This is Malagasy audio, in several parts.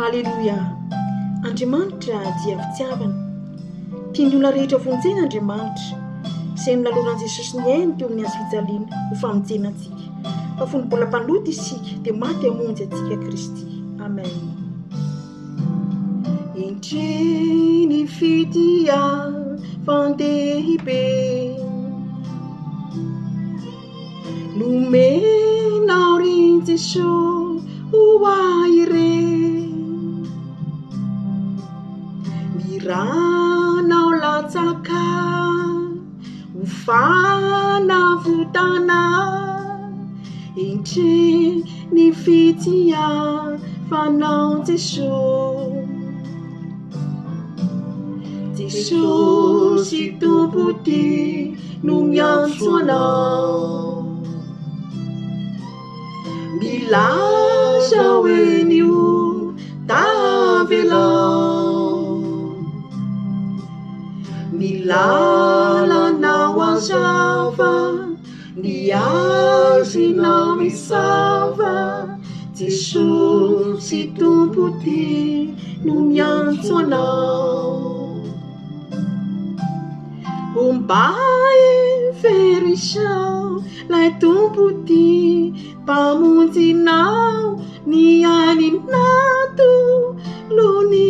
Haleloia! Andriamanitra dia fitiavana. Tian'ny olona rehetra vonjena Andriamanitra, izay nilaloran'i Jesosy ny ainy teo amin'ny hazo fijaliana ho famonjena antsika. Fa fony mbola mpanota isika, dia maty hamonjy antsika Kristy. Amen. Endrey ny fitiavan-dehibe Nomenao ry Jesoa ho ahy ireny Ny ranao latsaka ho fanavotana Endrey ny fitiavanao Jesoa Jesosy Tompo tia no miantso anao Milaza hoe ny ota avelao Ny lalanao hazava Ny hazinao misava Jesosy Tompo tia no miantso anao Homba hevero izao 'lay Tompo tia Mpamonjinao ny ainy natolony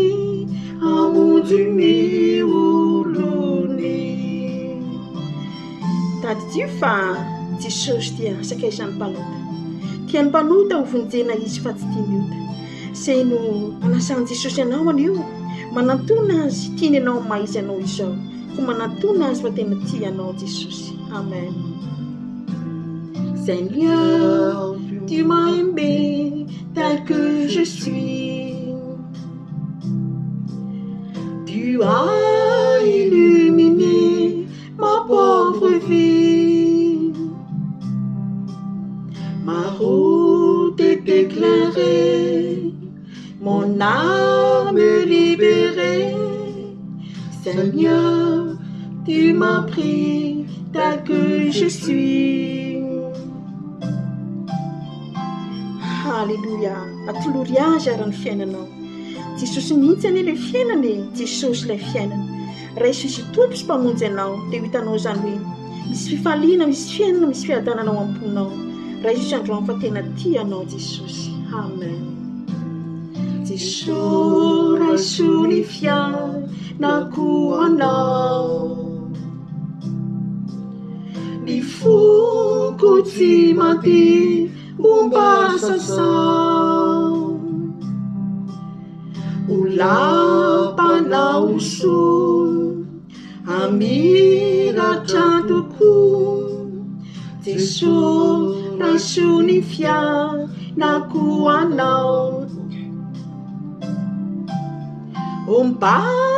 Hamonjy ny olony Tadidio fa Jesosy dia sakaizan'ny mpanota. Tian'ny mpanota ho vonjena Izy fa tsy tiany ota. Izay no anasan'i Jesosy anao anio. Manantona Azy, tiany ianao amin'ny maha izy anao izao. Koa manantona Azy fa tena tia anao Jesosy. Amen. Seigneur, tu m'as aimé tel que je suis. Tu as illuminé ma pauvre vie. Ma route est éclairée, mon âme libérée. Seigneur, tu m'as pris tel que je suis. Haleloia! Atolory Azy ary ny fiainanao. Jesosy mihitsy anie ilay fiainana e! Jesosy ilay fiainana. Raiso Izy ho Tompo sy Mpamonjy anao, dia ho hitanao izany hoe misy fifaliana, misy fiainana, misy fiadanana ao am-ponao. Raiso Izy androany fa tena tia anao Jesosy. Amen. Jesoa raiso ny fiainako ho anao. Ny foko tsy maty homba sasao. Ho lampanao soa hamiratra tokoa Jesoa raiso ny fiainako ho anao Omba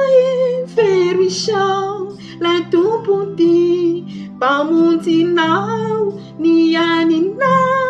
hevero izao 'lay Tompo tia Mpamonjinao ny aninao.